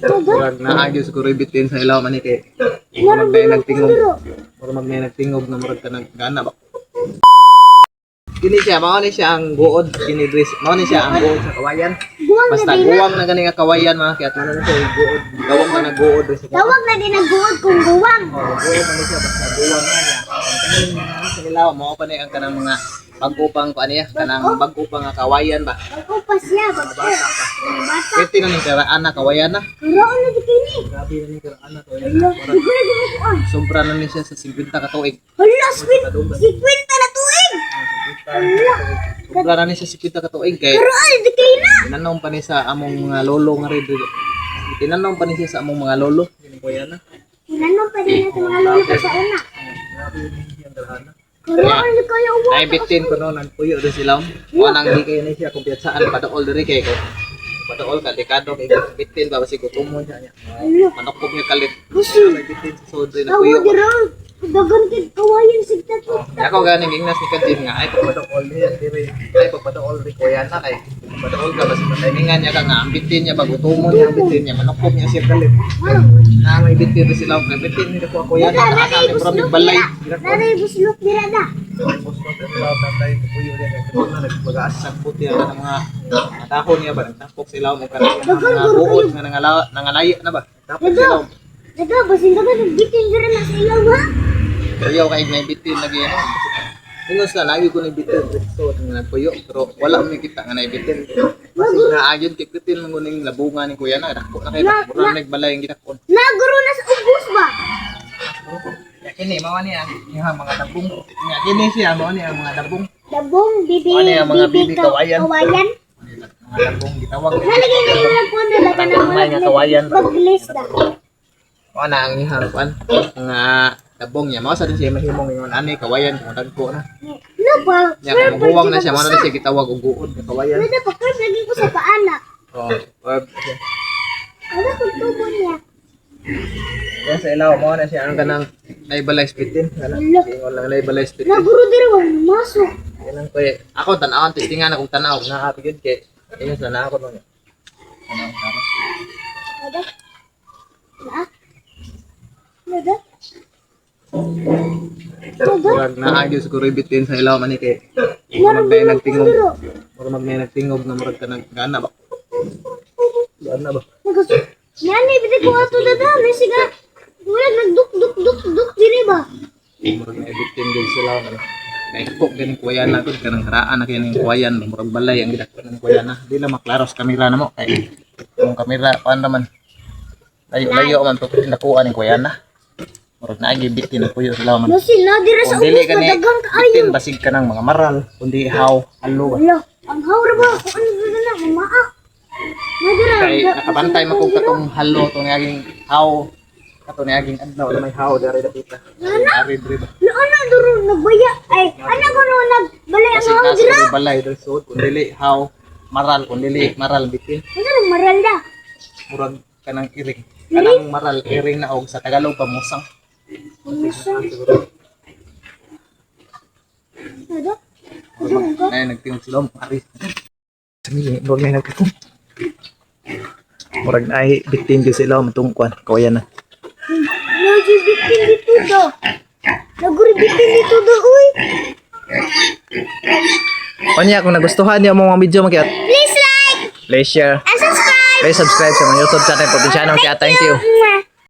Murag naa gyud siguro bitin sa ilaw man ni kay murag may nagtingog. Murag may nagtingog na murag ka nagana ba. Kini siya, mao ni siya ang guod kini diri. Mao ni siya ang guod sa kawayan. Guwang na Basta din na. guwang na gani nga kawayan, mga kiyat, mao na siya yung guod. Gawang na naguod diri sa Tawag na din ang guod kung guwang. Oh, guod na ni siya, basta guwang na niya. Ang kaning mga sa ilaw mao pa ni ang kanang mga bag-o pang kuan niya, kanang bag-o pa nga kawayan ba. Bago pa siya, bago. Bata pa. Bata. Pwede na ning karaan na kawayan na. Karoon na di kini. Grabe na ning karaan na kawayan Hala, na. Murag dugo na gumukuan. sobra na ni siya sa 50 ka tuig. Hala, sweet. 50 na tuig. Sobra na ni siya 50 ka tuig kay Karoon di kini na. tinanom pa ni sa among mga lolo nga rin. Tinanom pa ni siya sa among mga lolo. Kini kuya na. Tinanong pa din na sa mga lolo ko sa una. Grabe ni siyang karaan na. Karoon di kayo uwa. Naibitin ko noon, nagpuyo rin sila. Wanang di kayo ni siya kung saan padool diri kay ko. Padool ka, dekado kay bitin ba basi gutomon siya niya. Hala, Manukog niya kalit. kasi. May bitin sa sod rin Tawa nagpuyo. di raw. Dagan kay kawayan sigta to. Ako ganing ingnas ni Kajin nga ay pagpadool niya diri. Ay pagpadool ri kuya na kay pagpadool ka basi patimingan niya ka nga ang bitin niya bagutomon niya ang bitin niya manukog niya siya kalit. Ano? Na may bitin rin sila kay bitin ni ko kuya na Nanay ana buslok ni balay. dira. Nanay buslok dira da. Mga dahon niya ba nagtapok sila mo kanang mga buod nga nangalaya na ba tapok sila. Daga, basin daga nagbitin dira na sa ilaw ha. Ayaw kay may bitin lagi ano. Ingos na lagi ko na bitin so nga nagpuyo pero wala mo kita nga naibitin. Basig na agyon kay bitin man guning labungan ni kuya na dako na kay murag nagbalay ang gitakon. Naguro na sa ubos ba? Ya kini mao ni ang iyang mga dabong. Ya kini siya mao ni ang mga dabong. Dabong, bibi, Ano yung mga bibi kawayan? Kawayan. Mga dabong gitawag. Nalagay na yung po na daga na May nga kawayan. Pag-list da. Mao na ang iyang kuan mga dabong niya. Mao sa din siya mahimong ingon ani kawayan kung dagko na. No pa. Nya kung huwang na siya mao na siya gitawag og guod nga kawayan. Wala pa, curve lagi ko sa paana. Oh, or Ano kung tubo niya? Kaya sa ilaw mo na siya ang kanang naibalay spitin. Kana. Ala. Ingon lang naibalay spitin. Naguro dira wa masok. Yan ang koy. Ako tan-awan testingan akong tanaw na happy gud kay ingon sa na ako no. Ano ang taro? Ada. Na. Nada. Nada. Murag naa gyud siguro bitin sa ilaw man ni kay murag may nagtingog. Murag may nagtingog na murag ka nagana ba. Gana ba? Nagasu. Nani bitaw ko ato dada, may siga. Wala nagduk duk duk duk diri ba? Murag na bitin gyud sila ano. Naikok ganing kuwayan na gud kanang haraan na kay ning kuwayan murag balay ang gidakon ng kuwayan na. Di lang maklaro sa kamera na mo kay kung kamera kuan naman. Layo-layo man to nakuha ning kuwayan na. Murag naagi bitin na puyo sila man. Masin na dira sa Kung dili ubos ka ni na daghang kaayo. bitin basig ka ng mga maral, kundi haw, halo ba. Wala, ang hawra ba? Kung ano ba na, mamaak. Nadira. Kay nakabantay man kung katong halo to niaging haw kato niaging adlaw na may haw dari dapita. Ari diri ba. Na ano duro nagbaya ay ana ko no nagbalay ang Basig haw na sa dira. balay diri suod kung dili haw maral kung dili maral bitin. Ano nang maralda? Murag kanang iring. Kanang maral iring na og sa Tagalog pamusang. Pumusang. Siguro. Nada? Ano ka? Ay nagtingog sila mo ari. Samili murag na nagtingog. Murag na ay bitin gyud sila matong kuan kawayan na. Nagibitin dito do. Naguri bitin dito do uy. Onya, kung nagustuhan niyo ang mga video makiat, Please like please share, and subscribe. please subscribe sa mga YouTube channel Probinsyano. Kaya thank you. Mwah.